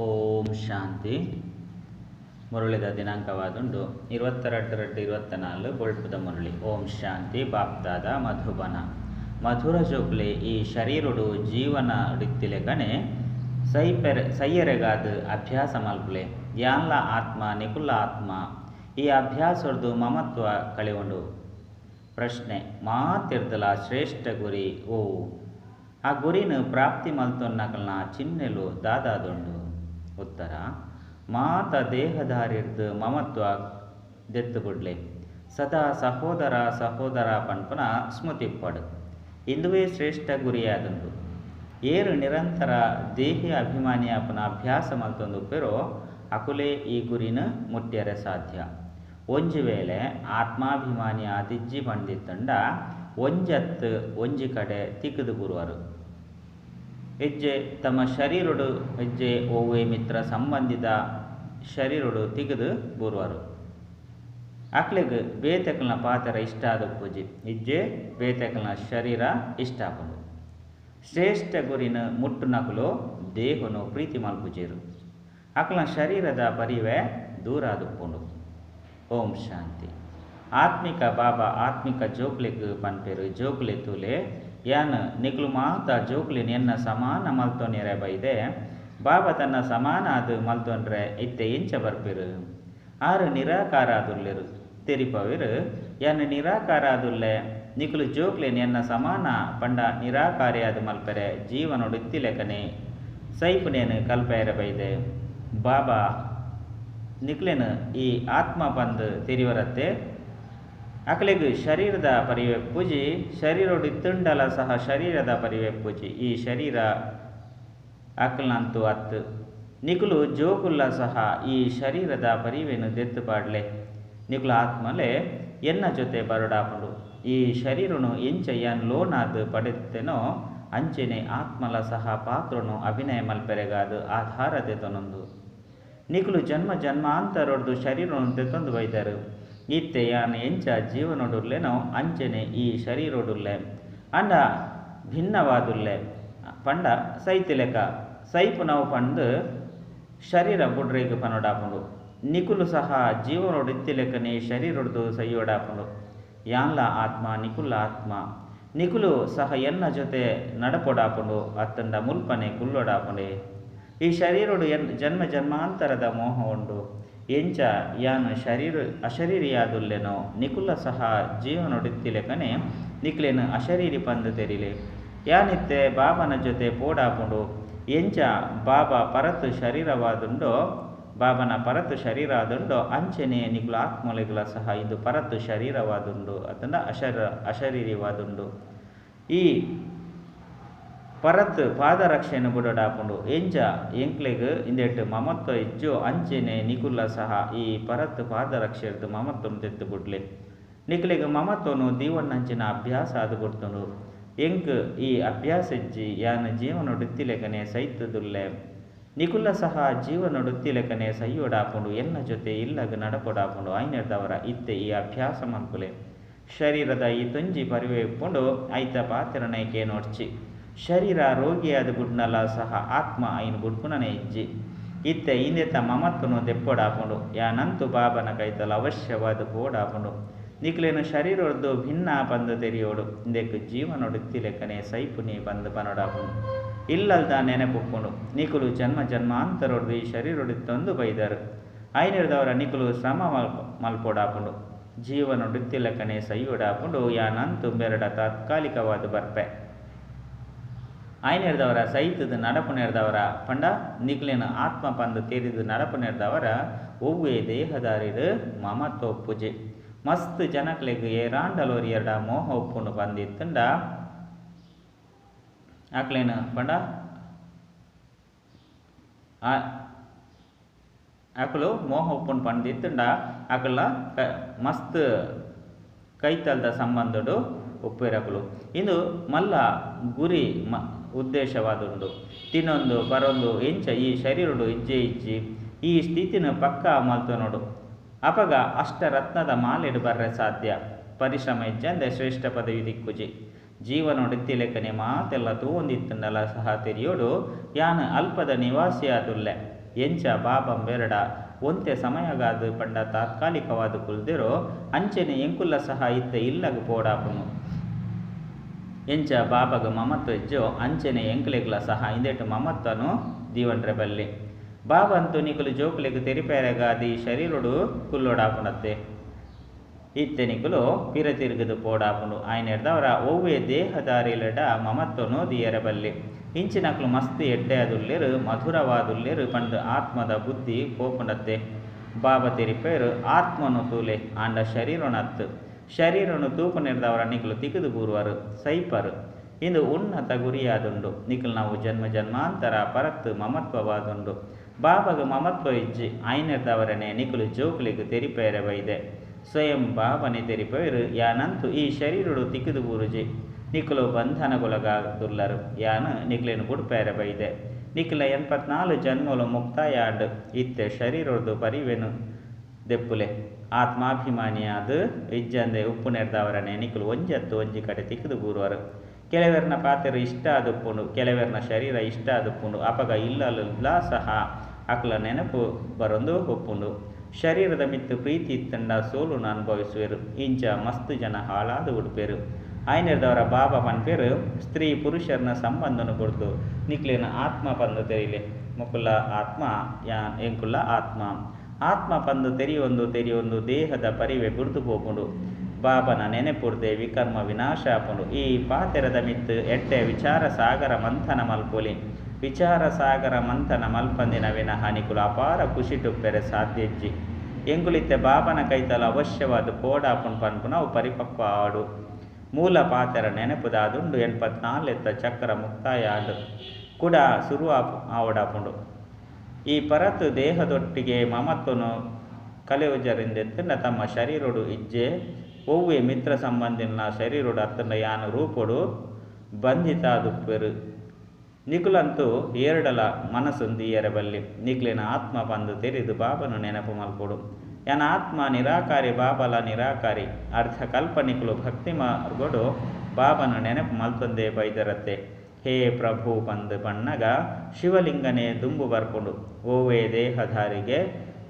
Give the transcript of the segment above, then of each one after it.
ಓಂ ಶಾಂತಿ. ಮುರಳಿದ ದಿನಾಂಕವಾದುಂಡು 22/2/24 ಬೊಳ್ಪುದ ಮುರಳಿ. ಓಂ ಶಾಂತಿ. ಬಾಪ್ದಾದ ಮಧುಬನ. ಮಧುರ ಜೋಕ್ಲೆ ಈ ಶರೀರುಡು ಜೀವನ ಡಿತ್ತಿಲೆಕನೆ ಸೈಯರೆಗಾದ ಅಭ್ಯಾಸ ಮಲ್ಪುಲೆ. ಯಾನ್ಲ ಆತ್ಮ ನಿಕುಲ್ಲ ಆತ್ಮ ಈ ಅಭ್ಯಾಸೊಡ್ದು ಮಮತ್ವ ಕಳೆಯುಂಡು. ಪ್ರಶ್ನೆ: ಮಾತಿರ್ದಲ ಶ್ರೇಷ್ಠ ಗುರಿ ಓ ಆ ಗುರಿನ ಪ್ರಾಪ್ತಿ ಮಲ್ತೊನ್ನಕಲ್ನ ಚಿಹ್ನೆಲು ದಾದಾದುಂಡು? ಉತ್ತರ: ಮಾತ ದೇಹಧಾರಿರ್ದು ಮಮತ್ವ ದೆತ್ತುಬುಡ್ಲೆ. ಸದಾ ಸಹೋದರ ಸಹೋದರ ಪನ್ಪುನ ಸ್ಮೃತಿಪ್ಪಡು. ಇಂದುವೇ ಶ್ರೇಷ್ಠ ಗುರಿಯಾದುಂಡು. ಏರು ನಿರಂತರ ದೇಹಿ ಅಭಿಮಾನಿಯಾಪನ ಅಭ್ಯಾಸ ಮಲ್ತೊಂದುಪ್ಪೆರೋ ಅಕುಲೇ ಈ ಗುರಿನ ಮುಟ್ಯರೆ ಸಾಧ್ಯ. ಒಂಜಿ ವೇಳೆ ಆತ್ಮಾಭಿಮಾನಿ ಆದಿಜ್ಜಿ ಪಂಡಿತ್ತಂಡ ಒಂಜತ್ತು ಒಂಜಿ ಕಡೆ ತಿಕ್ಕದು ಬುರುವರು. ಹೆಜ್ಜೆ ತಮ್ಮ ಶರೀರಡು ಹೆಜ್ಜೆ ಓವೇ ಮಿತ್ರ ಸಂಬಂಧಿತ ಶರೀರಡು ತಿಗದು ಬುರುವರು. ಅಕ್ಲೆಗ್ ಬೇತೆಕಲ್ನ ಪಾತ್ರ ಇಷ್ಟ ಆದ ಪೂಜೆ ಹೆಜ್ಜೆ ಬೇತೆಕಲ್ನ ಶರೀರ ಇಷ್ಟ ಆಪುಂಡು. ಶ್ರೇಷ್ಠ ಗುರಿನ ಮುಟ್ಟುನಕುಲು ದೇಹನು ಪ್ರೀತಿ ಮಲ್ಪುಜೇರು. ಅಕ್ಲನ ಶರೀರದ ಪರಿವೆ ದೂರ ಆದುಪ್ಪುಂಡು. ಓಂ ಶಾಂತಿ. ಆತ್ಮಿಕ ಬಾಬಾ ಆತ್ಮಿಕ ಜೋಕ್ಲೆಗ್ ಪನ್ಪೆರು. ಜೋಕ್ಲೆ ತೂಲೆ ಯಾನ್ ನಿಕ್ಲು ಮಾತ ಜೋಕ್ಲಿನ್ ಎನ್ನ ಸಮಾನ ಮಲ್ತೊನ್ಯರೆ ಬೈದೆ. ಬಾಬಾ ತನ್ನ ಸಮಾನ ಅದು ಮಲ್ತೊನ್ರೆ ಇತ್ತೆ ಎಂಚ ಬರ್ಪೆರು? ಆರು ನಿರಾಕಾರ ಆದುಲ್ಲೆರು. ತೆರಿಪವೆರು ಯಾನ್ ನಿರಾಕಾರ ಆದುಲ್ಲೆ. ನಿಕ್ಲು ಜೋಕ್ಲೆನ್ ಎನ್ನ ಸಮಾನ ಪಂಡ ನಿರಾಕಾರಿಯಾದ ಮಲ್ಪೆರೆ ಜೀವನೊಡು ಇತ್ತಿಲೆಕನೆ ಸೈಪುನೇನು ಕಲ್ಪೆರೆ ಬೈದೆ. ಬಾಬಾ ನಿಕ್ಲೆನ್ ಈ ಆತ್ಮ ಪಂದ್ ತೆರಿವರತ್ತೆ. ಅಕ್ಲೆಗ್ ಶರೀರದ ಪರಿವೆ ಪೂಜಿ ಶರೀರೊಡು ಇತ್ತುಂಡಲ ಸಹ ಶರೀರದ ಪರಿವೆ ಪೂಜಿ. ಈ ಶರೀರ ಅಕ್ಲ್ನಂತೂ ಅತ್ತು. ನಿಕುಲು ಜೋಕುಲ್ಲ ಸಹ ಈ ಶರೀರದ ಪರಿವೆನು ದೆತ್ತು ಪಾಡ್ಲೆ. ನಿಕುಲು ಆತ್ಮಲೆ ಎನ್ನ ಜೊತೆ ಬರಡಾಪುಂಡು. ಈ ಶರೀರನು ಎಂಚ ಯಾನ್ ಲೋನಾದ್ ಪಡೆತೇನೋ ಅಂಚೆನೆ ಆತ್ಮಲ ಸಹ ಪಾತ್ರನು ಅಭಿನಯ ಮಲ್ಪೆರೆಗಾದ ಆಧಾರ ದೆತೊನೊಂದು. ನಿಕುಲು ಜನ್ಮ ಜನ್ಮಾಂತರೊಡ್ದು ಶರೀರನು ದೆತ್ತೊಂದು ಬೈದರು. ಇತ್ತೆ ಯಾನ್ ಎಂಚ ಜೀವನೊಡುಲ್ಲೆನೋ ಅಂಚೆನೆ ಈ ಶರೀರೊಡುಲ್ಲೆ ಅಂಡ ಭಿನ್ನವಾದುಲ್ಲೆ. ಪಂಡ ಸೈತಿಲೆಕ ಸೈಪುನವು ಪಂದು ಶರೀರ ಬುಡ್ರೆಗ್ ಪನೊಡಾಪುಂಡು. ನಿಕುಲು ಸಹ ಜೀವನೊಡು ಇತ್ತಿಲೆಕನೆ ಶರೀರೊಡ್ದು ಸೈಯೋಡಾಪುಂಡು. ಯಾನ್ಲ ಆತ್ಮ ನಿಕುಲ್ಲ ಆತ್ಮ. ನಿಕುಲು ಸಹ ಎನ್ನ ಜೊತೆ ನಡಪೊಡಾಪುಂಡು ಅತ್ತಂಡ ಮುಲ್ಪನೆ ಕುಲ್ಲೊಡಾಪುಂಡೆ. ಈ ಶರೀರೊಡು ಎನ್ ಜನ್ಮ ಜನ್ಮಾಂತರದ ಮೋಹ ಉಂಡು. ಎಂಚ ಯಾನ್ ಶರೀರ ಅಶರೀರಿಯಾದುಲ್ಲೆನೋ ನಿಕುಲ್ಲ ಸಹ ಜೀವನೊಡಿತ್ತಿಲೆಕನೆ ನಿಕ್ಲೆನ್ ಅಶರೀರಿ ಪಂದು ತೆರಿಲೆ. ಯಾನಿತ್ತೆ ಬಾಬನ ಜೊತೆ ಪೋಡಾಪುಂಡು. ಎಂಚ ಬಾಬಾ ಪರತು ಶರೀರವಾದುಂಡೋ ಬಾಬನ ಪರತು ಶರೀರ ಆದುಂಡೋ ಅಂಚೆನೆ ನಿಕುಲ ಆತ್ಮಲೆಗಳ ಸಹ ಇದು ಪರತು ಶರೀರವಾದುಂಡು ಅತ್ತಂಡ ಅಶರೀರಿವಾದುಂಡು. ಈ ಪರತ್ ಪಾದರಕ್ಷೆಯನ್ನು ಬುಡಡಾಪುಂಡು. ಎಂಚ ಎಂಕ್ಲೆಗ್ ಇಂದೆಟ್ ಮಮತ್ವ ಇಜ್ಜೋ ಅಂಚೆನೆ ನಿಕುಲ್ಲ ಸಹ ಈ ಪರತ್ ಪಾದರಕ್ಷೆರ್ದು ಮಮತ್ವನು ತೆತ್ತು ಬುಡ್ಲೆ. ನಿಕ್ಲೆಗ್ ಮಮತ್ವನು ದೀವಣ್ಣಂಚಿನ ಅಭ್ಯಾಸ ಆದು ಕೊಡ್ತುಂಡು. ಎಂಕ್ ಈ ಅಭ್ಯಾಸ ಇಜ್ಜಿ. ಯಾನ್ ಜೀವನೊಡುತ್ತಿಲೆಕನೆ ಸೈತದುಲ್ಲೆ. ನಿಕುಲ್ಲ ಸಹ ಜೀವನೊಡುತ್ತಿಲೆಕನೆ ಸೈಯೋಡಾಪುಂಡು. ಎನ್ನ ಜೊತೆ ಇಲ್ಲಗ್ ನಡಪೊಡಾಪುಂಡು. ಐನೆರ್ದವರ ಇತ್ತೆ ಈ ಅಭ್ಯಾಸ ಮಲ್ಪುಲೆ. ಶರೀರದ ಈ ತೊಂಜಿ ಪರಿವೆ ಇಪ್ಪುಂಡು. ಐತ ಪಾತ್ರನೈಕೆ ನೋಡ್ಚಿ. ಶರೀರ ರೋಗಿಯಾದ ಬುಡ್ನಲ ಸಹ ಆತ್ಮ ಐನ್ ಬುಡ್ಪುನನೆ ಇಜ್ಜಿ. ಇತ್ತೆ ಇಂದೆತ ಮಮತ್ವನು ದೆಪ್ಪೊಡಾಪುಂಡು. ಯಾನಂತು ಬಾಬನ ಕೈತಲ ಅವಶ್ಯವಾದ ಪೋಡಾಪುಂಡು. ನಿಕ್ಲೆನ ಶರೀರೊಡ್ದು ಭಿನ್ನ ಪಂದು ತೆರಿಯೋಡು. ಇಂದೆಕ್ ಜೀವನೊಡುತ್ತಿಲೆಕನೆ ಸೈಪುನಿ ಪಂದು ಪನೊಡಾಪುಂಡು. ಇಲ್ಲಲ್ದ ನೆನಪುಪ್ಪುಂಡು. ನಿಕುಲು ಜನ್ಮ ಜನ್ಮಾಂತರೊಡ್ದು ಈ ಶರೀರೊಡಿತ್ತೊಂದು ಬೈದರು. ಐನೆರ್ದವರ ನಿಕುಲು ಶ್ರಮ ಮಲ್ಪೊಡಾಪುಂಡು. ಜೀವನೊಡುತ್ತಿಲೆಕನೆ ಸೈಯೋಡಾಪುಂಡು. ಯಾನಂತು ಬೆರಡ ತಾತ್ಕಾಲಿಕವಾದ ಬರ್ಪೆ. ಆಯ್ನೆರ್ದವರ ಸೈತದ ನಡಪುನೆರ್ದವರ ಪಂಡ ನಿಕ್ಲೆನ ಆತ್ಮ ಪಂದು ತೆರಿದು ನಡಪುನೆರ್ದವರ ಒವ್ವೇ ದೇಹದಾರಿಡು ಮಮತ್ವ ಒಪ್ಪುಜೆ. ಮಸ್ತ್ ಜನಕ್ಲೆಗ್ ಏರಾಂಡಲೋರಿ ಎರಡ ಮೋಹ ಒಪ್ಪುಂಡು ಪಂದಿತ್ತಂಡ ಅಕ್ಲೇನ ಪಂಡ ಅಕಲು ಮೋಹ ಒಪ್ಪುಂಡು ಪಂದಿತ್ತಂಡ ಅಕಲ ಮಸ್ತ್ ಕೈತಲ್ದ ಸಂಬಂಧಡು ಒಪ್ಪೇರಕಲು. ಇಂದು ಮಲ್ಲ ಗುರಿ ಉದ್ದೇಶವಾದುಂಡು. ತಿನ್ನೊಂದು ಪರೊಂದು ಎಂಚ ಈ ಶರೀರಡು ಇಜ್ಜೆ ಇಜ್ಜಿ ಈ ಸ್ಥಿತಿನ ಪಕ್ಕ ಮಲ್ತೊನೊಡು. ಅಪಗ ಅಷ್ಟರತ್ನದ ಮಾಲೆಡು ಬರ್ರೆ ಸಾಧ್ಯ. ಪರಿಶ್ರಮ ಇಜ್ಜಂದೆ ಶ್ರೇಷ್ಠ ಪದವಿ ದಿಕ್ಕುಜಿ. ಜೀವನೊಡಿತ್ತಿಲೆಕನೆ ಮಾತೆಲ್ಲ ತೂವೊಂದಿತ್ತಂಡಲ ಸಹ ತೆರಿಯೋಡು. ಯಾನ್ ಅಲ್ಪದ ನಿವಾಸಿಯಾದುಲ್ಲೆ. ಎಂಚ ಬಾಬಂ ಬೇರಡ ಒಂತೆ ಸಮಯಗಾದ್ ಪಂಡ ತಾತ್ಕಾಲಿಕವಾದ್ ಕುಲ್ದೆರೋ ಅಂಚನೆ ಎಂಕುಲ್ಲ ಸಹ ಇತ್ತೆ ಇಲ್ಲಗ್ ಪೋಡಾಪುನು. ಎಂಚ ಬಾಬಗ ಮಮತ್ವ ಇಜ್ಜೋ ಅಂಚನೆ ಎಂಕ್ಲೆಗ್ಲ ಸಹ ಇಂದೆಟ್ ಮಮತ್ವನು ದೀವನ್ರೆ ಬಲ್ಲಿ. ಬಾಬಂತು ನಿಕುಲು ಜೋಕುಲೆಗ್ ತೆರಿಪೇರೆಗಾದ್ ಈ ಶರೀರೊಡು ಕುಲ್ಲೊಡಾಪುನತ್ತೆ. ಇತ್ತೆ ನಿಕುಲು ಪಿರ ತಿರುಗುದು ಪೋಡಾಪುಂಡು. ಆಯ್ನೆರ್ದವರ ಒವ್ವೆ ದೇಹದಾರಿಲೆಡ ಮಮತ್ವನು ದೀಯರೆ ಬಲ್ಲಿ. ಇಂಚಿನಕ್ಲು ಮಸ್ತ್ ಎಡ್ಡೆ ಆದುಲ್ಲೆರ್, ಮಧುರವಾದುಲ್ಲೆರ್ ಪಂದ್ ಆತ್ಮದ ಬುದ್ಧಿ ಪೋಪುಂಡತ್ತೆ. ಬಾಬಾ ತೆರಿಪೇರು ಆತ್ಮನು ತೂಲೆ ಆಂಡ ಶರೀರೊನತ್. ಶರೀರೊನು ತೂಪುನೆರ್ದವರ ನಿಕುಲು ತಿಕ್ಕುದು ಬೂರುವರು, ಸೈಪರು. ಇಂದು ಉನ್ನತ ಗುರಿಯಾದುಂಡು. ನಿಕುಲು ನಾವು ಜನ್ಮ ಜನ್ಮಾಂತರ ಪರತ್ ಮಮತ್ವವಾದುಂಡು. ಬಾಬಾಗ ಮಮತ್ವ ಇಜ್ಜಿ. ಆಯ್ನೆರ್ದವರನೆ ನಿಕುಲು ಜೋಕುಲೆಗ್ ತೆರಿಪೇರೆ ಬೈದೆ. ಸ್ವಯಂ ಬಾಬನೆ ತೆರಿಪೇರು ಯಾನಂತು ಈ ಶರೀರೊಡು ತಿಕ್ಕುದು ಬೂರುಜಿ. ನಿಕುಲು ಬಂಧನಗೊಳಗಾದುಲ್ಲರು. ಯಾನು ನಿಕ್ಲೆನ್ ಬುಡ್ಪೇರೆ ಬೈದೆ. ನಿಕುಲ 84 ಜನ್ಮಲು ಮುಕ್ತಾಯ ಆಂಡ್. ಇತ್ತೆ ಶರೀರೊರ್ದು ಪರಿವೆನು ದೆಪ್ಪುಲೆ. ಆತ್ಮಾಭಿಮಾನಿಯಾದ ಇಜ್ಜಂದೆ ಉಪ್ಪುನೆರ್ದವರನೆ ನಿಕುಲು ಒಂಜತ್ತು ಒಂಜಿ ಕಡೆ ತಿಕ್ಕುದು ಬೂರುವರು. ಕೆಲವೆರ್ನ ಪಾತೆರ ಇಷ್ಟ ಆದುಪ್ಪುಂಡು, ಕೆಲವೆರ್ನ ಶರೀರ ಇಷ್ಟ ಆದುಪ್ಪುಂಡು. ಅಪಗ ಇಲ್ಲಲುಲ ಸಹ ಅಕ್ಲ ನೆನಪು ಬರೊಂದು ಉಪ್ಪುಂಡು. ಶರೀರದ ಮಿತ್ತು ಪ್ರೀತಿ ಇತ್ತಂಡ ಸೋಲುನು ಅನುಭವಿಸುವೆರು. ಇಂಚ ಮಸ್ತ್ ಜನ ಹಾಳಾದ ಉಡ್ಪೇರು. ಆಯ್ನೆರ್ದವರ ಬಾಬಾ ಪನ್ಪೇರು ಸ್ತ್ರೀ ಪುರುಷರ್ನ ಸಂಬಂಧನು ಬುಡ್ದು ನಿಕ್ಲೆನ ಆತ್ಮ ಪಂದು ತೆರಿಲೆ. ಮುಕುಲ ಆತ್ಮ ಎಂಕುಲ ಆತ್ಮ. ಆತ್ಮ ಪಂದು ತೆರಿಯೊಂದು ತೆರಿಯೊಂದು ದೇಹದ ಪರಿವೆ ಬುಡ್ದು ಪೋಪುಂಡು. ಬಾಬನ ನೆನೆಪುರ್ದೆ ವಿಕರ್ಮ ವಿನಾಶ ಆಪುಂಡು. ಈ ಪಾತೆರದ ಮಿತ್ತು ಎಡ್ಡೆ ವಿಚಾರ ಸಾಗರ ಮಂಥನ ಮಲ್ಪೊಲಿ. ವಿಚಾರ ಸಾಗರ ಮಂಥನ ಮಲ್ಪಂದಿನ ವಿನಃ ನಿಕುಲು ಅಪಾರ ಖುಷಿಟುಪ್ಪೆರೆ ಸಾಧ್ಯಜ್ಜಿ. ಎಂಕುಲಿತ್ತೆ ಬಾಬನ ಕೈತಲ ಅವಶ್ಯವಾದ ಪೋಡಾಪುಂಡು ಪನ್ಪುನವು ಪರಿಪಕ್ವ ಆಡು. ಮೂಲ ಪಾತೆರ ನೆನಪುದಾದುಂಡು. 84 ಚಕ್ರ ಮುಕ್ತಾಯ ಆಂಡ್. ಕುಡ ಸುರು ಆವಡಾಪುಂಡು. ಈ ಪರತ್ ದೇಹದೊಟ್ಟಿಗೆ ಮಮತ್ವನು ಕಲೆಯುಜರಿಂದೆತ್ತಂಡ ತಮ್ಮ ಶರೀರೊಡು ಇಜ್ಜೆ ಒವ್ವೆ ಮಿತ್ರ ಸಂಬಂಧಿನ ಶರೀರೊಡು ಅತ್ತಂಡ ಯಾನು ರೂಪೊಡು ಬಂಧಿತಾದುಪ್ಪೆರು. ನಿಕುಲಂತೂ ಏರಡಲ ಮನಸ್ಸು ದೀಯರೆ ಬಲ್ಲಿ. ನಿಕ್ಲೆನ ಆತ್ಮ ಪಂದು ತೆರಿದು ಬಾಬನು ನೆನಪು ಮಲ್ಪೊಡು. ಯಾನ ಆತ್ಮ ನಿರಾಕಾರಿ, ಬಾಬಲ ನಿರಾಕಾರಿ. ಅರ್ಧ ಕಲ್ಪ ನಿಕುಲು ಭಕ್ತಿ ಮಾರ್ಗೊಡು ಬಾಬನು ನೆನಪು ಮಲ್ತೊಂದೇ ಬೈದರತ್ತೆ. ಹೇ ಪ್ರಭು ಪಂದು ಬಣ್ಣಗ ಶಿವಲಿಂಗನೇ ದುಂಬು ಬರ್ಪುಂಡು. ಓವೇ ದೇಹಧಾರಿಗೆ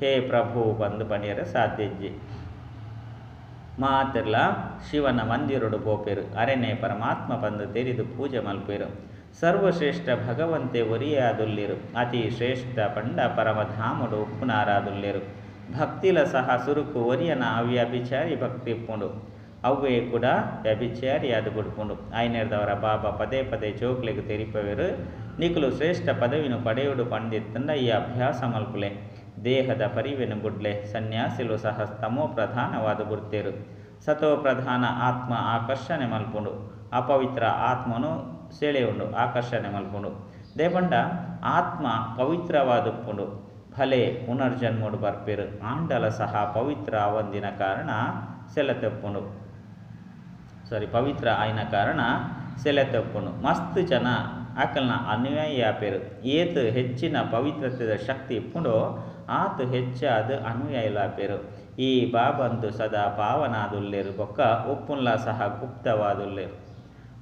ಹೇ ಪ್ರಭು ಪಂದು ಪಣಿಯರೆ ಸಾಧ್ಯಜ್ಜಿ. ಮಾತೆರ್ಲ ಶಿವನ ಮಂದಿರೊಡು ಪೋಪೆರು. ಅರೆನೆ ಪರಮಾತ್ಮ ಪಂದು ತೆರಿದು ಪೂಜೆ ಮಲ್ಪೆರು. ಸರ್ವಶ್ರೇಷ್ಠ ಭಗವಂತೆ ಒರಿಯಾದುಲ್ಲೆರು. ಅತಿ ಶ್ರೇಷ್ಠ ಪಂಡ ಪರಮಧಾಮುಡು ಉಪ್ಪುನಾರಾದುಲ್ಲೆರು. ಭಕ್ತಿಲ ಸಹ ಸುರುಕು ಒರಿಯನ ಅವ್ಯಭಿಚಾರಿ ಭಕ್ತಿ ಉಪ್ಪುಂಡು. ಅವ್ವೇ ಕೂಡ ವ್ಯಭಿಚಾರಿಯಾದ ಬುಡ್ಪುಂಡು. ಆಯ್ನೆರ್ದವರ ಬಾಬಾ ಪದೇ ಪದೇ ಜೋಕ್ಲೆಗ್ ತೆರಿಪವೆರು. ನಿಕುಲು ಶ್ರೇಷ್ಠ ಪದವಿನು ಪಡೆಯುಡು ಪಂಡಿತ್ತಂಡ ಈ ಅಭ್ಯಾಸ ಮಲ್ಪುಲೆ. ದೇಹದ ಪರಿವೆನು ಬುಡ್ಲೆ. ಸನ್ಯಾಸಿಲು ಸಹ ತಮೋ ಪ್ರಧಾನವಾದ ಬುಡ್ತೇರು. ಸತೋ ಪ್ರಧಾನ ಆತ್ಮ ಆಕರ್ಷಣೆ ಮಲ್ಪುಂಡು. ಅಪವಿತ್ರ ಆತ್ಮನು ಸೆಳೆಯುಂಡು, ಆಕರ್ಷಣೆ ಮಲ್ಪುಂಡು. ದೇಪಂಡ ಆತ್ಮ ಪವಿತ್ರವಾದುಪ್ಪುಂಡು. ಭಲೆ ಪುನರ್ಜನ್ಮಡು ಬರ್ಪೇರು ಆಂಡಲ ಸಹ ಪವಿತ್ರ ಆವಂದಿನ ಕಾರಣ ಸೆಲೆತೆಪ್ಪುಂಡು. ಸಾರಿ, ಪವಿತ್ರ ಆಯ್ನ ಕಾರಣ ಸೆಲೆತೆಪ್ಪುಂಡು. ಮಸ್ತ್ ಜನ ಆಕಲ್ನ ಅನುಯಾಯಿ ಆಪೇರು. ಏತ್ ಹೆಚ್ಚಿನ ಪವಿತ್ರತೆದ ಶಕ್ತಿ ಇಪ್ಪುಂಡೋ ಆತು ಹೆಚ್ಚಾದ ಅನುಯಾಯಿಲಾಪೇರು. ಈ ಬಾಬಂತು ಸದಾ ಪಾವನಾದುಲ್ಲೇರು ಬೊಕ್ಕ ಉಪ್ಪುನ್ಲ ಸಹ ಗುಪ್ತವಾದುಲ್ಲೇರು.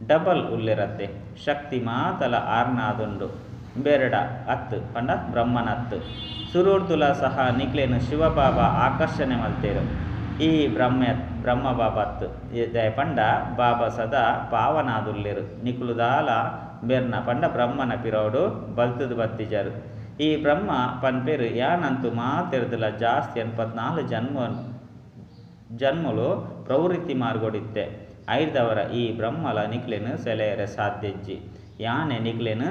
ಡಬಲ್ ಉಲ್ಲೇರತ್ತೆ. ಶಕ್ತಿ ಮಾತಲ ಆರ್ನಾದುಂಡು. ಬೇರಡ ಅತ್ತು ಪಂಡ ಬ್ರಹ್ಮನತ್ತು. ಸುರುರ್ದುಲ ಸಹ ನಿಕ್ಲೇನು ಶಿವಬಾಬಾ ಆಕರ್ಷಣೆ ಮಲ್ತೇರು. ಈ ಬ್ರಹ್ಮ ಬಾಬಾತ್ತು ಪಂಡ ಬಾಬಾ ಸದಾ ಪಾವನಾದುಲ್ಲೇರು. ನಿಕುಲುದಾಲ ಬೆರ್ನ ಪಂಡ ಬ್ರಹ್ಮನ ಪಿರೋಡು ಬಲ್ತದು ಬತ್ತಿಜರು. ಈ ಬ್ರಹ್ಮ ಪನ್ಪೇರು ಯಾನಂತೂ ಮಾತೆರ್ದಲ ಜಾಸ್ತಿ 84 ಜನ್ಮಲು ಪ್ರವೃತ್ತಿ ಮಾರ್ಗೊಡಿತ್ತೆ. ಐದವರ ಈ ಬ್ರಹ್ಮಲ ನಿಕ್ಲೆನು ಸೆಲೆಯರೆ ಸಾಧ್ಯಜ್ಜಿ. ಯಾನೆ ನಿಕ್ಲೆನು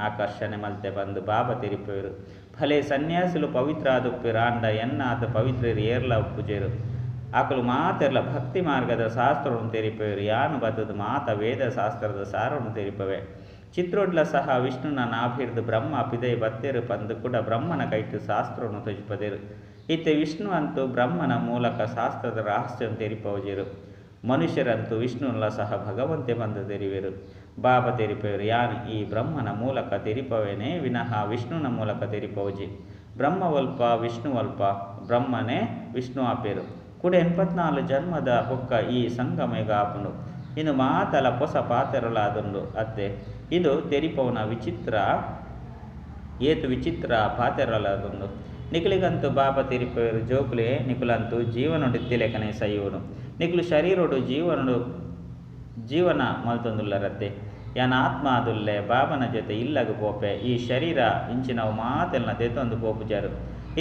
ಆಕರ್ಷಣೆ ಮಲ್ತೆ ಬಂದು ಬಾಬಾ ತೆರಿಪೇರು. ಭಲೆ ಸನ್ಯಾಸಿಲು ಪವಿತ್ರ ಆದುಪ್ಪೇರು ಆಂಡ ಎನ್ನಾತ ಪವಿತ್ರರು ಏರ್ಲ ಉಪ್ಪುಜೇರು. ಆಕಲು ಮಾತೆರ್ಲ ಭಕ್ತಿ ಮಾರ್ಗದ ಶಾಸ್ತ್ರವನ್ನು ತೆರಿಪೇರು. ಯಾನು ಬತ್ತದು ಮಾತ ವೇದ ಶಾಸ್ತ್ರದ ಸಾರವನ್ನು ತೆರಿಪವೆ. ಚಿತ್ರೋಡ್ಲ ಸಹ ವಿಷ್ಣುನ ನಾಭಿರ್ದು ಬ್ರಹ್ಮ ಪಿದೈ ಬತ್ತೇರು ಪಂದು ಕೂಡ ಬ್ರಹ್ಮನ ಕೈಟು ಶಾಸ್ತ್ರವನ್ನು ತೊಜಿಪದೇರು. ಇತ್ತೆ ವಿಷ್ಣು ಅಂತೂ ಬ್ರಹ್ಮನ ಮೂಲಕ ಶಾಸ್ತ್ರದ ರಹಸ್ಯವನ್ನು ತೆರಿಪವಜೇರು. ಮನುಷ್ಯರಂತೂ ವಿಷ್ಣುನಲ ಸಹ ಭಗವಂತೆ ಬಂದು ತೆರಿವೆರು. ಬಾಬಾ ತೆರಿಪವರು ಯಾನು ಈ ಬ್ರಹ್ಮನ ಮೂಲಕ ತೆರಿಪವೇನೆ ವಿನಃ ವಿಷ್ಣುನ ಮೂಲಕ ತೆರಿಪವಜಿ. ಬ್ರಹ್ಮವಲ್ಪ ವಿಷ್ಣುವಲ್ಪ, ಬ್ರಹ್ಮನೇ ವಿಷ್ಣು ಆಪೇರು. ಕೂಡ 84 ಜನ್ಮದ ಬೊಕ್ಕ ಈ ಸಂಗಮೇಗ ಆಪುಂಡು. ಇನ್ನು ಮಾತಲ ಪೊಸ ಪಾತೆರಲಾದುಂಡು ಅತ್ತೆ. ಇದು ತೆರಿಪವನ ವಿಚಿತ್ರ ಏತ್ ವಿಚಿತ್ರ ಪಾತೆರಲಾದುಂಡು. ನಿಕುಲೆಗಂತೂ ಬಾಬಾ ತೆರಿಪವೆರು ಜೋಕುಲೇ ನಿಕುಲಂತೂ ಜೀವನೊಡು ಇತ್ತಿಲೆಕನೆ ಸೈಯೊಡು. ನಿಕುಲು ಶರೀರೊಡು ಜೀವನೊಡು ಜೀವನ ಮಲ್ತೊಂದುಲ್ಲರತ್ತೆ. ಯಾನ್ ಆತ್ಮ ಆದುಲ್ಲೆ ಬಾಬನ ಜೊತೆ ಇಲ್ಲಗ್ ಪೋಪೆ. ಈ ಶರೀರ ಇಂಚಿನವು ಮಾತೆಲ್ನ ದೆತೊಂದು ಪೋಪುಜಾರು.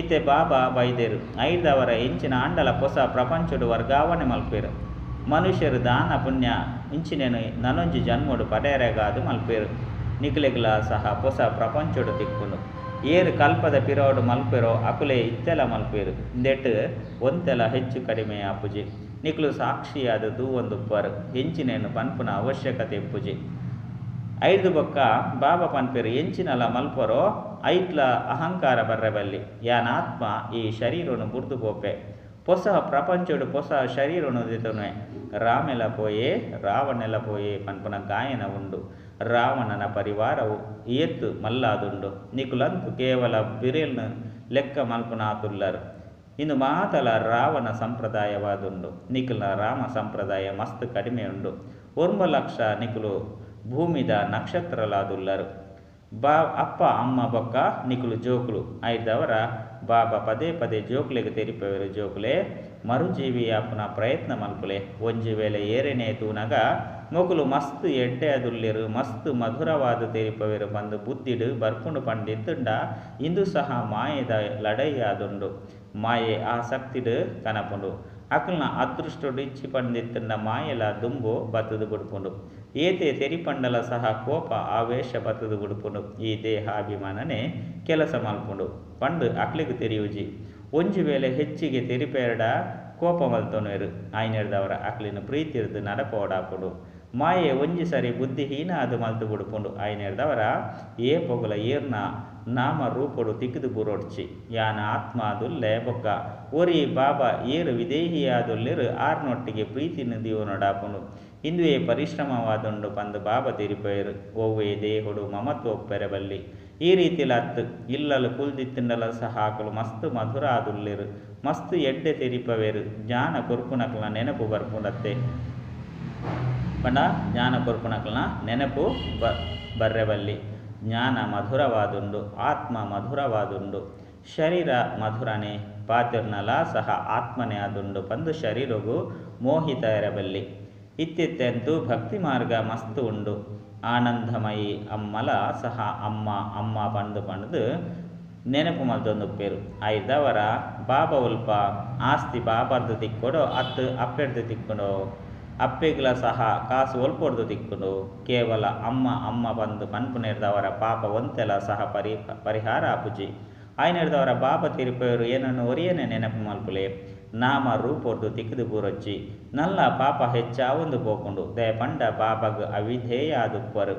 ಇತ್ತೆ ಬಾಬಾ ಬೈದೆರ್. ಐಡ್ದಾವರ ಎಂಚಿನ ಆಂಡಲ ಪೊಸ ಪ್ರಪಂಚೊಡು ವರ್ಗಾವಣೆ ಮಲ್ಪುವೆರ್. ಮನುಷ್ಯರು ದಾನ ಪುಣ್ಯ ಇಂಚಿನೆನ್ ನನೊಂಜಿ ಜನ್ಮೊಡು ಪಡೆಯರೆಗಾದ್ ಮಲ್ಪುವೆರ್. ನಿಕುಲೆಗ್ಲ ಸಹ ಪೊಸ ಪ್ರಪಂಚೊಡು ತಿಕ್ಕುಂಡು. ಏರ್ ಕಲ್ಪದ ಪಿರವುಡು ಮಲ್ಪುವೆರೋ ಅಕುಲೇ ಇತ್ತೆಲ ಮಲ್ಪುವೆರ್. ಇಂದೆಟ್ ಒಂತೆಲ ಹೆಚ್ಚು ಕಡಿಮೆ ಆಪುಜಿ. ನಿಕುಲು ಸಾಕ್ಷಿಯಾದ್ ತೂವೊಂದುಪ್ಪರ್. ಎಂಚಿನೆನ್ ಪನ್ಪುನ ಅವಶ್ಯಕತೆ ಇಪ್ಪುಜಿ. ಐಡ್ದ್ ಬೊಕ್ಕ ಬಾಬಾ ಪನ್ಪೆರ್ ಎಂಚಿನಲ ಮಲ್ಪರೋ ಐಟ್ಲ ಅಹಂಕಾರ ಬರ್ರೆ ಬಲ್ಲಿ. ಯಾನ್ ಆತ್ಮ ಈ ಶರೀರೊನು ಬುಡ್ದು ಪೋಪೆ. ಪೊಸ ಪ್ರಪಂಚೊಡು ಪೊಸ ಶರೀರೊನು ದೆತೊನುವೆ. ರಾಮೆಲ ಪೋಯೆ ರಾವಣೆಲ ಪೋಯೆ ಪನ್ಪುನ ಗಾಯನ ಉಂಡು. ರಾವಣನ ಪರಿವಾರವು ಏತ್ ಮಲ್ಲಾದುಂಡು. ನಿಕುಲಂತೂ ಕೇವಲ ಬಿರೆಲ್ನ್ ಲೆಕ್ಕ ಮಲ್ಪುನಾತುಲ್ಲರ್. ಇಂದು ಮಾತಲ ರಾವಣ ಸಂಪ್ರದಾಯವಾದುಂಡು. ನಿಕಲ್ನ ರಾಮ ಸಂಪ್ರದಾಯ ಮಸ್ತ್ ಕಡಿಮೆ ಉಂಡು. ಒರ್ಂಬ ಲಕ್ಷ ನಿಕುಲು ಭೂಮಿದ ನಕ್ಷತ್ರಲಾದುಲ್ಲರ್. ಬಾ ಅಪ್ಪ ಅಮ್ಮ ಬೊಕ್ಕ ನಿಕುಲು ಜೋಕುಲು. ಐಡ್ದಾವರ ಬಾಬಾ ಪದೇ ಪದೇ ಜೋಕುಲೆಗ್ ತೆರಿಪವೆರ್ ಜೋಕುಲೇ ಮರುಜೀವಿ ಆಪುನ ಪ್ರಯತ್ನ ಮಲ್ಪುಲೆ. ಒಂಜಿ ವೇಳೆ ಏರೆನೇ ತೂನಗ ಮೊಕುಲು ಮಸ್ತ್ ಎಡ್ಡೆ ಆದುಲ್ಲೆರ್ ಮಸ್ತ್ ಮಧುರವಾದ್ ತೆರಿಪವೆರ್ ಪಂದ್ ಬುದ್ಧಿಡ್ ಬರ್ಪುಂಡು ಪಂಡಿತ್ತುಂಡ ಇಂದು ಸಹ ಮಾಯೆದ ಲಡಾಯಿ ಆದುಂಡು. ಮಾಯೆ ಆಸಕ್ತಿಡ್ ಕನಪುಂಡು. ಅಕಲ್ನ ಅದೃಷ್ಟೊಡು ಇಜ್ಜಿ ಪಂದಿತ್ತುಂಡ ಮಾಯೆಲ ದುಂಬು ಬತ್ತುದು ಬುಡ್ಪುಂಡು. ಏತೆ ತೆರಿಪಂಡಲ ಸಹ ಕೋಪ ಆವೇಶ ಬತ್ತುದು ಬುಡ್ಪುಂಡು. ಈ ದೇಹಾಭಿಮಾನನೇ ಕೆಲಸ ಮಲ್ಪುಂಡು ಪಂದ್ ಅಕ್ಲೆಗ್ ತೆರಿಯುಜಿ. ಒಂಜಿ ವೇಳೆ ಹೆಚ್ಚಿಗೆ ತೆರಿಪೆರ್ಡ ಕೋಪ ಮಲ್ತೊನುವೆರ್. ಆಯಿನೆಡ್ದಾವರ ಅಕ್ಲೆನ್ ಪ್ರೀತಿರ್ದ್ ನಡಪವೊಡಾಪುಂಡು. ಮಾಯೆ ಒಂಜಿ ಸರಿ ಬುದ್ಧಿಹೀನ ಆದ್ ಮಲ್ತ್ ಬುಡ್ಪುಂಡು. ಆಯಿನೆಡ್ದಾವರ ಏಪೊಗುಲ ಏರ್ನ ನಾಮ ರೂಪೊಡು ತಿಕ್ಕುದು ಬೂರೊಡ್ಚಿ. ಯಾನ್ ಆತ್ಮ ಆದುಲ್ಲೆ ಬೊಕ್ಕ ಒರಿ ಬಾಬಾ ಏರ್ ವಿದೇಹಿ ಆದುಲ್ಲೆರ್ ಆರ್ನೊಟ್ಟಿಗೆ ಪ್ರೀತಿನ್ ದೀವೊನೊಡಾಪುಂಡು. ಇಂದುವೇ ಪರಿಶ್ರಮವಾದುಂಡು ಪಂದ್ ಬಾಬಾ ತೆರಿಪವೆರ್. ಒವ್ವೇ ದೇಹೊಡು ಮಮತ್ವ ಉಪ್ಪೆರೆ ಬಲ್ಲಿ. ಈ ರೀತಿಲ ಅತ್ತ್ ಇಲ್ಲಲ್ ಕುಲ್ದಿತ್ತುಂಡಲ ಸಹ ಅಕುಲು ಮಸ್ತ್ ಮಧುರ ಆದುಲ್ಲೆರ್ ಮಸ್ತ್ ಎಡ್ಡೆ ತೆರಿಪವೆರ್ ಜ್ಞಾನ ಕೊರ್ಪುನಕಲ್ನ ನೆನಪು ಬರ್ಪುಂಡತ್ತೆ. ಪಂಡ ಜ್ಞಾನ ಕೊರ್ಪುನಕಲ್ನ ನೆನಪು ಬರ್ರೆ ಬಲ್ಲಿ. ಜ್ಞಾನ ಮಧುರವಾದುಂಡು ಆತ್ಮ ಮಧುರವಾದುಂಡು. ಶರೀರ ಮಧುರನೇ ಪಾತೆರ್ನಲ ಸಹ ಆತ್ಮನೇ ಆದುಂಡು ಪಂದ್ ಶರೀರೊಗು ಮೋಹಿತ ಬಲ್ಲಿ. ಇತ್ತಿತ್ತೆಂತೂ ಭಕ್ತಿ ಮಾರ್ಗ ಮಸ್ತ್ ಉಂಡು. ಆನಂದಮಯಿ ಅಮ್ಮಲ ಸಹ ಅಮ್ಮ ಅಮ್ಮ ಪಂದ್ ಪಂಡ್ದ್ ನೆನಪು ಮಲ್ತೊಂದುಪ್ಪೆರ್. ಐಡ್ದಾವರ ಬಾಬಾ ಒಲ್ಪ ಆಸ್ತಿ ಬಾಬಾರ್ದ್ ತಿಕ್ಕೊಡೋ ಅತ್ತ್ ಅಪ್ಪೆರ್ದ್ ತಿಕ್ಕುಂಡೋ. ಅಪ್ಪೆಗ್ಲ ಸಹ ಕಾಸು ಒಲ್ಪೊರ್ದು ತಿಕ್ಕುಂಡು. ಕೇವಲ ಅಮ್ಮ ಅಮ್ಮ ಪಂದ್ ಪನ್ಪುನೆಡ್ದಾವರ ಪಾಪ ಒಂತೆಲ ಸಹ ಪರಿಹಾರ ಆಪುಜಿ. ಆಯಿನೆಡ್ದಾವರ ಬಾಬಾ ತೆರಿಪವೆರ್ ಏನನ್ನು ಒರಿಯನೆ ನೆನಪು ಮಲ್ಪುಲೆ. ನಾಮ ರೂಪೊರ್ದು ತಿಕ್ಕುದು ಬೂರೊಚ್ಚಿ. ನಲ್ಲ ಪಾಪ ಹೆಚ್ಚಾವೊಂದು ಪೋಪುಂಡು. ದಾಯೆ ಪಂಡ ಬಾಬಾಗ್ ಅವಿಧೇಯ ಆದುಪ್ಪರ್.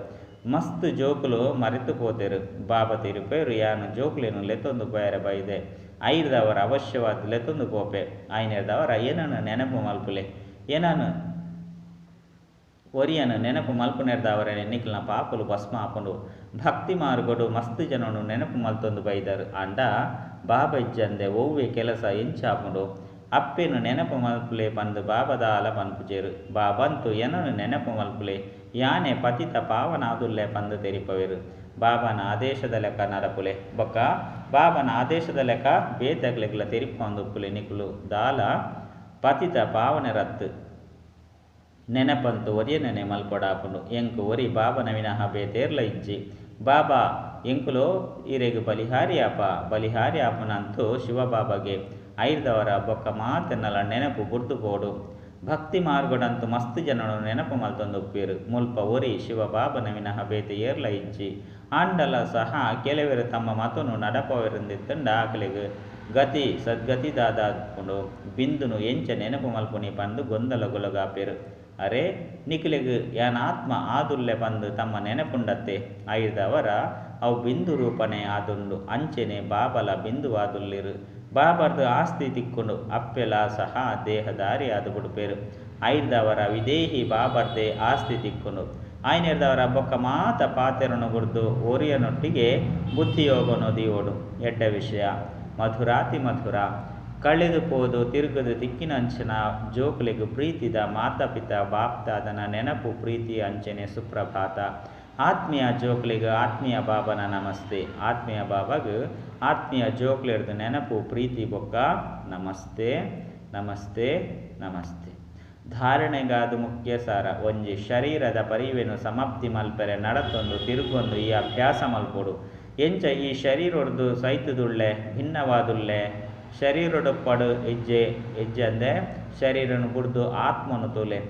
ಮಸ್ತ್ ಜೋಕುಲು ಮರೆತು ಪೋತೆರ್. ಬಾಬಾ ತೆರಿಪವೆರ್ ಯಾನ್ ಜೋಕುಲೆನ್ ಲೆತೊಂದು ಪೋಯೆರೆ ಬೈದೆ. ಐಡ್ದಾವರ ಅವಶ್ಯವಾದ್ ಲೆತೊಂದು ಪೋಪೆ. ಆಯಿನೆಡ್ದಾವರ ಏನನ್ನು ನೆನಪು ಮಲ್ಪುಲೆ. ಏನನ್ನು ಒರಿಯನ್ ನೆನಪು ಮಲ್ಪುನೆಡ್ದಾವರನೆ ನಿಕಲ್ನ ಪಾಪಲು ಭಸ್ಮ ಆಪುಂಡು. ಭಕ್ತಿ ಮಾರ್ಗಡು ಮಸ್ತ್ ಜನನು ನೆನಪು ಮಲ್ತೊಂದು ಬೈದರ್. ಆಂಡ ಬಾಬಾ ಇಜ್ಜಂದೆ ಒವ್ವೇ ಕೆಲಸ ಎಂಚಾಪುಂಡು. ಅಪ್ಪೆನ್ ನೆನಪು ಮಲ್ಪುಲೆ ಪಂದ್ ಬಾಬಾದಾಲ ಪನ್ಪುಜೆರ್. ಬಾಬಂತು ಎನನ್ ನೆನಪು ಮಲ್ಪುಲೆ. ಯಾನೆ ಪತಿತ ಪಾವನ ಆದುಲ್ಲೆ ಪಂದ್ ತೆರಿಪವೆರ್. ಬಾಬಾನ ಆದೇಶದ ಲೆಕ್ಕ ನಡಪುಲೆ. ಬೊಕ್ಕ ಬಾಬಾನ ಆದೇಶದ ಲೆಕ್ಕ ಬೇತೆಗ್ಲೆಗ್ಲ ತೆರಿಪೊಂದುಪ್ಪುಲೆ. ನಿಕುಲು ದಾಲ ಪತಿತ ಪಾವನೆರತ್ತ್. ನೆನಪಂತೂ ಒರಿಯನನೆ ಮಲ್ಪೊಡಾಪುಂಡು. ಎಂಕ್ ಒರಿ ಬಾಬನ ವಿನಃ ಬೇತೇರ್ಲ ಇಜ್ಜಿ. ಬಾಬಾ ಎಂಕುಲು ಇರೆಗ್ ಬಲಿಹಾರಿ ಆಪ. ಬಲಿಹಾರಿ ಆಪುನಂತೂ ಶಿವಬಾಬಾಗೆ. ಐಡ್ದಾವರ ಬೊಕ್ಕ ಮಾತೆರ್ನಲ ನೆನಪು ಬುಡ್ದು ಪೋಡು. ಭಕ್ತಿ ಮಾರ್ಗಡಂತೂ ಮಸ್ತ್ ಜನನು ನೆನಪು ಮಲ್ತೊಂದುಪ್ಪೆರ್. ಮುಲ್ಪ ಒರಿ ಶಿವಬಾಬನ ವಿನಃ ಬೇತೆ ಏರ್ಲ ಇಜ್ಜಿ. ಆಂಡಲ ಸಹ ಕೆಲವೆರ್ ತಮ್ಮ ಮತನು ನಡಪವೆರೆಂದಿತ್ತುಂಡ ಅಕಲೆಗ್ ಗತಿ ಸದ್ಗತಿ ದಾದಾಪುಂಡು. ಬಿಂದುನು ಎಂಚ ನೆನಪು ಮಲ್ಪುನಿ ಪಂದ್ ಗೊಂದಲಗೊಳಗಾಪೆರ್. ಅರೆ ನಿಕುಲೆಗ್ ಯಾನ್ ಆತ್ಮ ಆದುಲ್ಲೆ ಪಂದ್ ತಮ್ಮ ನೆನಪುಂಡತ್ತೆ. ಐಡ್ದಾವರ ಅವು ಬಿಂದು ರೂಪನೇ ಆದುಂಡು. ಅಂಚೆನೆ ಬಾಬಲ ಬಿಂದುವಾದುಲ್ಲೆರ್. ಬಾಬಾರ್ದ್ ಆಸ್ತಿ ತಿಕ್ಕುಂಡು. ಅಪ್ಪೆಲ ಸಹ ದೇಹದಾರಿ ಆದ್ ಬುಡ್ಪೆರ್. ಐಡ್ದಾವರ ವಿದೇಹಿ ಬಾಬಾರ್ದೇ ಆಸ್ತಿ ತಿಕ್ಕುಂಡು. ಆಯಿನೆಡ್ದಾವರ ಬೊಕ್ಕ ಮಾತ ಪಾತೆರನು ಬುಡ್ದು ಒರಿಯನೊಟ್ಟಿಗೆ ಬುದ್ಧಿಯೋಗನು ದೀವೊಡು. ಎಡ್ಡೆ ವಿಷಯ. ಮಧುರಾತಿ ಮಧುರ. ಕಳೆದು ಪೋದು ತಿರುಗುದು ತಿಕ್ಕಿನಂಚಿನ ಜೋಕುಲೆಗ್ ಪ್ರೀತಿದ ಮಾತಾ ಪಿತಾ ಬಾಪ್ದಾದನ ನೆನಪು ಪ್ರೀತಿ ಅಂಚನೆ ಸುಪ್ರಭಾತ. ಆತ್ಮೀಯ ಜೋಕ್ಲೆಗ್ ಆತ್ಮೀಯ ಬಾಬನ ನಮಸ್ತೆ. ಆತ್ಮೀಯ ಬಾಬಾಗ್ ಆತ್ಮೀಯ ಜೋಕ್ಲೆರ್ದ್ ನೆನಪು ಪ್ರೀತಿ ಬೊಕ್ಕ ನಮಸ್ತೆ ನಮಸ್ತೆ ನಮಸ್ತೆ. ಧಾರಣೆಗಾದ್ ಮುಖ್ಯ ಸಾರ. ಒಂಜಿ ಶರೀರದ ಪರಿವೆನು ಸಮಾಪ್ತಿ ಮಲ್ಪೆರೆ ನಡತೊಂದು ತಿರುಗೊಂದು ಈ ಅಭ್ಯಾಸ ಮಲ್ಪೊಡು. ಎಂಚ ಈ ಶರೀರೊಡ್ದು ಸೈತುದುಳ್ಳೆ ಭಿನ್ನವಾದುಲ್ಲೆ ಶರೀರೊಡೊಪ್ಪಡು ಹೆಜ್ಜೆ ಹೆಜ್ಜಂದೆ ಶರೀರನು ಬುಡ್ದು ಆತ್ಮನು ತೂಲೆ.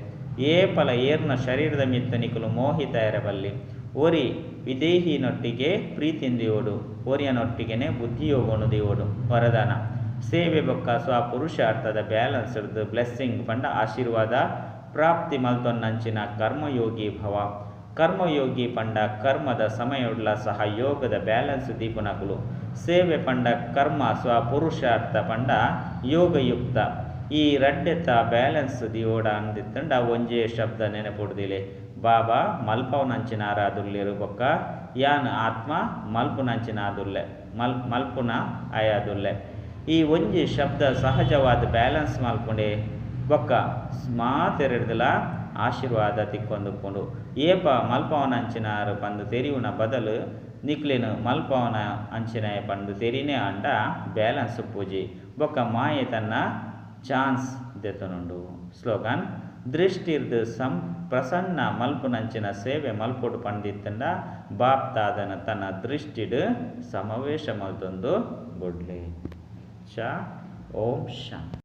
ಏಪಲ ಏರ್ನ ಶರೀರದ ಮಿತ್ತ ನಿಕುಲು ಮೋಹಿತಾಯರ ಬಲ್ಲಿ. ಒರಿ ವಿದೇಹಿನೊಟ್ಟಿಗೆ ಪ್ರೀತಿನ್ ದೀವೊಡು, ಒರಿಯನೊಟ್ಟಿಗೆನೆ ಬುದ್ಧಿಯೋಗನು ದೀವೊಡು. ವರದಾನ ಸೇವೆ ಬೊಕ್ಕ ಸ್ವಪುರುಷಾರ್ಥದ ಬ್ಯಾಲೆನ್ಸ್ ಬ್ಲೆಸ್ಸಿಂಗ್ ಪಂಡ ಆಶೀರ್ವಾದ ಪ್ರಾಪ್ತಿ ಮಲ್ತೊನ್ನಂಚಿನ ಕರ್ಮಯೋಗಿ ಭವ. ಕರ್ಮಯೋಗಿ ಪಂಡ ಕರ್ಮದ ಸಮಯೊಡ್ಲ ಸಹ ಯೋಗದ ಬ್ಯಾಲೆನ್ಸ್ ದೀಪುನಕುಲು. ಸೇವೆ ಪಂಡ ಕರ್ಮ, ಸ್ವಪುರುಷಾರ್ಥ ಪಂಡ ಯೋಗಯುಕ್ತ. ಈ ರಡ್ಡೆತ ಬ್ಯಾಲೆನ್ಸ್ ದಿಯೋಡ ಅಂದಿತ್ತಂಡ ಒಂಜೇ ಶಬ್ದ ನೆನಪುಡ್ದಿಲೆ, ಬಾಬಾ ಮಲ್ಪವನಂಚಿನಾರಾದುಲ್ಲೆರು ಬೊಕ್ಕ ಯಾನ್ ಆತ್ಮ ಮಲ್ಪುನಂಚಿನಾದುಲ್ಲೆ, ಮಲ್ ಮಲ್ಪುನ ಆಯಾದುಲ್ಲೆ. ಈ ಒಂಜಿ ಶಬ್ದ ಸಹಜವಾದ ಬ್ಯಾಲೆನ್ಸ್ ಮಲ್ಪುಂಡೆ ಬೊಕ್ಕ ಮಾತೆರೆಡ್ದಲ ಆಶೀರ್ವಾದ ತಿಕ್ಕೊಂದುಪ್ಪುಂಡು. ಏಪ ಮಲ್ಪವನಂಚಿನಾರು ಪಂದ್ ತೆರಿಯುನ ಬದಲು ನಿಕ್ಲೆನ್ ಮಲ್ಪವನ ಅಂಚಿನಾಯ ಪಂದ್ ತೆರಿನೇ ಆಂಡ ಬ್ಯಾಲೆನ್ಸ್ ಪೂಜಿ ಬೊಕ್ಕ ಮಾಯೆ ತನ್ನ ಚಾನ್ಸ್ ದೆತೊನುಂಡು. ಸ್ಲೋಗನ್: ದೃಷ್ಟಿರ್ದ್ ಸಂ ಪ್ರಸನ್ನ ಮಲ್ಪುನಂಚಿನ ಸೇವೆ ಮಲ್ಪೊಡು ಪಂದಿತ್ತಂಡ ಬಾಪ್ ದಾದನ ತನ್ನ ದೃಷ್ಟಿಡ್ ಸಮಾವೇಶ ಮಲ್ತೊಂದು ಬುಡ್ಲೆ. ಚ ಓಂ ಶಾಂತಿ.